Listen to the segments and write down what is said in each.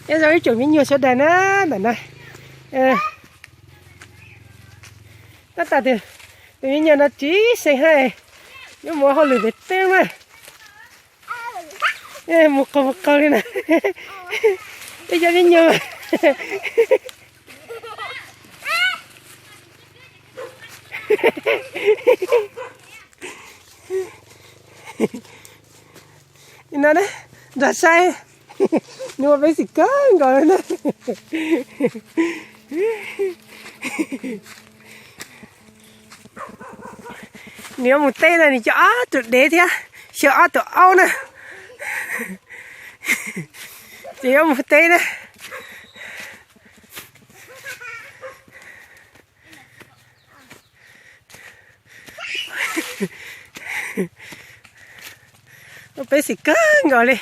Nyob zoo ib tsoom me nyuam sawv daws na, ntawm no tab tom tus me nyuam no tsis xeem haj, yuav mus hauj lwm pem teb mas mus qaug mus qaug li na. Ib cov me nyuam mas no nrog saib, nws ua peev xwm kawg nkaus li na. Nws yuav mus teb no nws coj ob tug dev thiab xyaw ob tug aub na, ces yuav mus teb na. Ua peev xwm kawg nkaus li.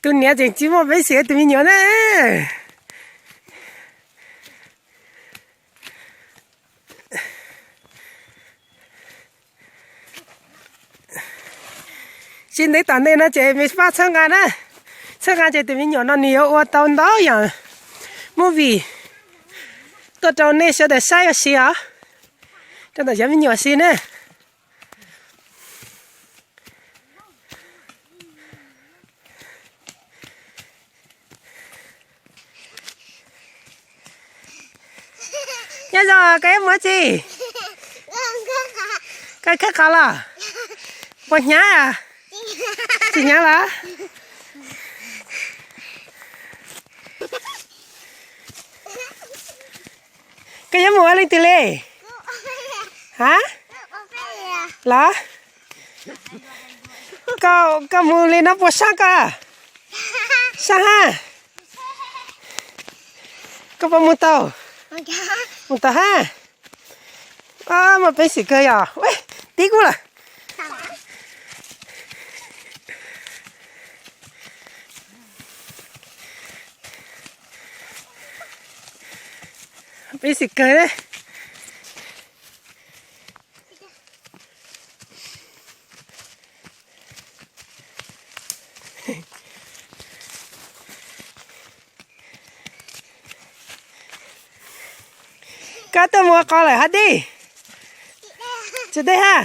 Tus niam tseem tsis muaj peev xwm tus me nyuam na. Tsis ntev tom ntej no ces me pab txhawb nqa na, txhawb nqa ces tus me nyuam no nws yuav ua tau ntau yam movie tuaj rau nej sawv daws saib ua si os, rau ntawm cov me nyuam si na. Nyob zoo, koj yuav mus tsi? Koj khawb qos los? Puas hnyav? Tsis hnyav los? Koj yuav mus ua leej twg li? Ha? Los? Koj mus li no puas sab koj? Sab ha. Koj puas mus tau? Mus tau ha. Muaj peev xwm kawg yom. Tib kub lawm. Peev xwm kawg. Koj tuaj mus ua qos lawm hab dib? Tsis deb ha.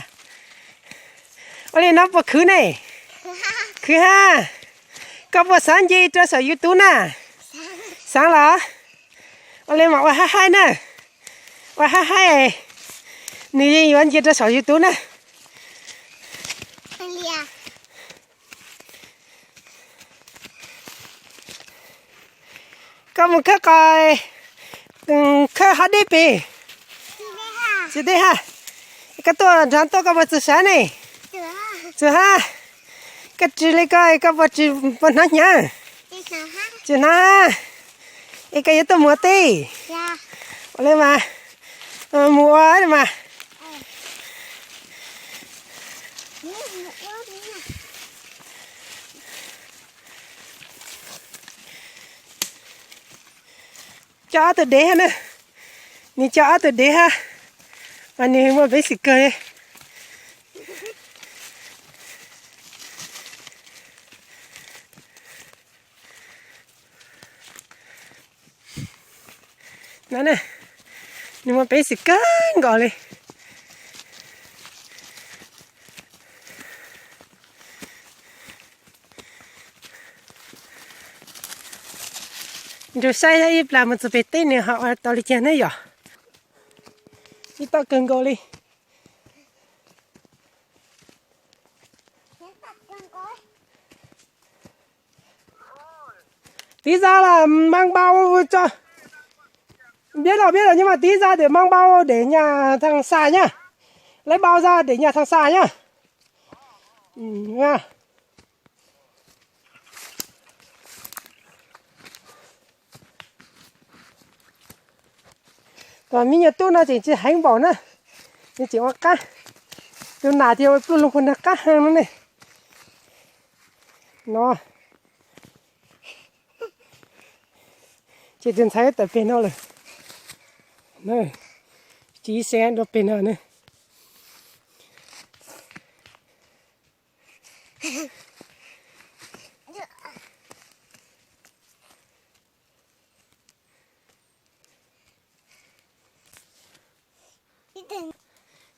Ua li no puas khwv ne? Khwv ha. Koj puas xav nce rau saum YouTube na? Xav los? Ua li mas ua haib haib na. Ua haib haib, nws yeej yuav nce rau saum YouTube na. Koj mus khawb qos, khawb hab dib pem? Tsis deb ha. Koj tuaj nrog tuaj koj puas txaus sab ne? Txaus ha. Koj tsis li koj, koj puas tsis, puas hnov hnyav? Tsis hnov. Es koj yuav tuaj mus ua teb? Ua li mas, mus ua mas. Coj ob tug dev hab na. Nws coj ob tug dev hab, mas nws muaj peev xwm kawg. No ne, nws muaj peev xwm kawg nkaus li. Nrug saib ib plag mus txug pem teb nws ho ua tau li cas ne yom. Ib toj kawg nkaus li. Tí ra là mang bao cho. Biết rồi, biết rồi, nhưng mà tí ra để mang bao để nhà thằng Sài nhá. Lấy bao ra để nhà thằng Sài nhá. Ừ, nha. Tus me nyuam tub no tseem tsis heev npaum na, nws tseem ua qab. Tus nam ces ua pluj loog puag nrag qab heev no ne. No, ces tus ntxhais tawm pem no lawm. Tsis se rau pem no ne.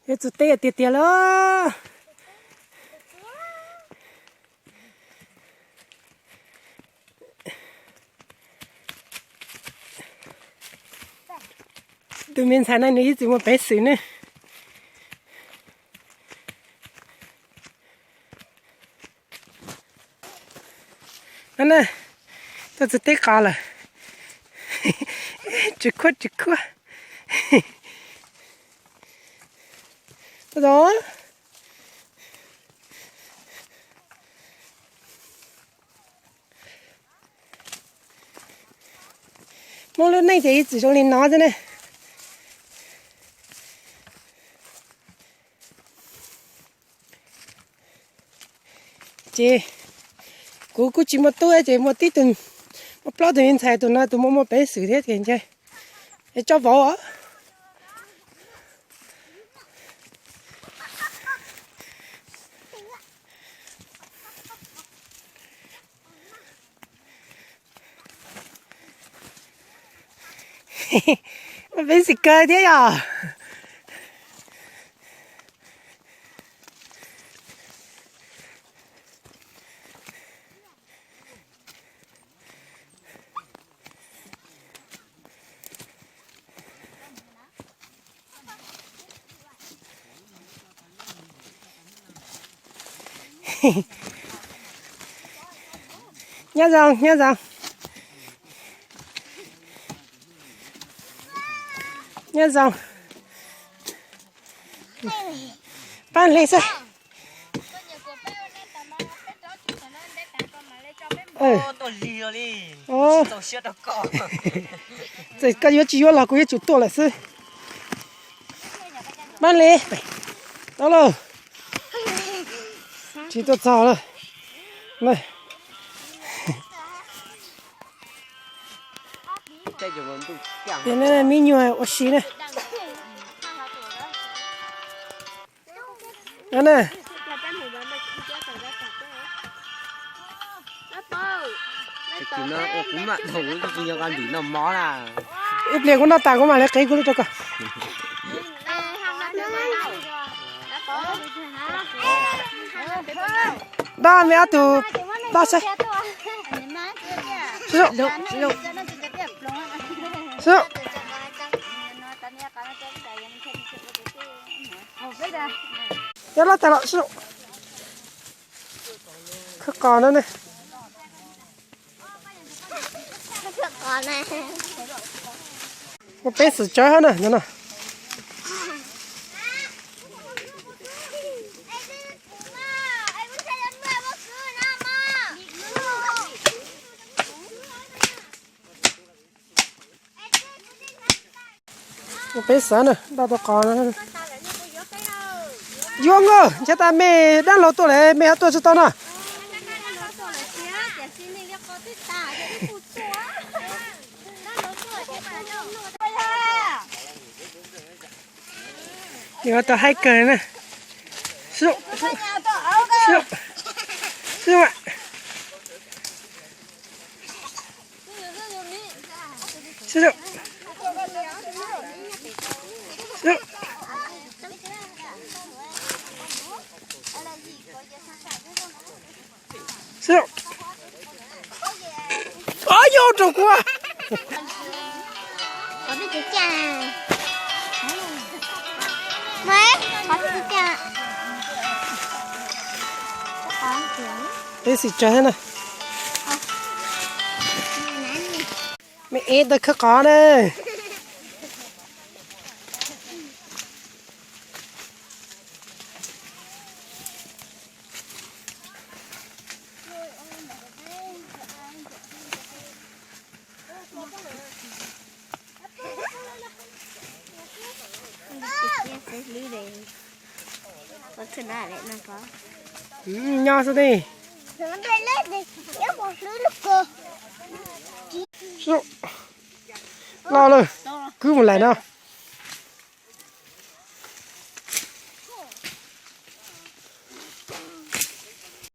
Yuav txog teb tiag tiag lawm. Tus me ntxhais no nws ib txwm mus pev xwm ne. No na, tuaj txog teb qos lawm. Tsis khuab tsis khuab. Tuaj tau. Muaj lub neej ces ib txwm zoo li no xwb ne. Ces kuv kuj tsis muaj tub ces muaj tib tug, muaj plaub tug me ntxhais, tus no tus muaj muaj peev xwm thiab ces ntshe es tso vauv os. Muaj peev xwm kawg thiab yom. Nyob zoo, nyob zoo. Nyob zoo. Pab hle xwb. Txawm koj yuav tsis yuav los kuv yuav tsum tuaj lawm xwb. Pab hle. Tau lauj. Tsis tuaj txog lawm. Ces me nyuam ua si na. Ib pliag kuv noj tas kuv mam li qev kuv li rau koj. Dab me ob tug dab saib. Sib, sib, sib. Cov loj tag los sib. Khawb qos no ne. Muaj peev xwm tsawv na no. Peb xav na, daj tau qos no. Yuav nkauj, ntshe tas me dab laug tuaj lawm, me ho tuaj tsis tau no. Nws tau haib kawg na. Sib, sib, sib. Sib, sib. Sib. Ob, yog rau kuv. Peb xim tsawg thiab na. Me ev tau khawb qos na. Nyob xwb ne. Loj lawm, kwv mus lawm no.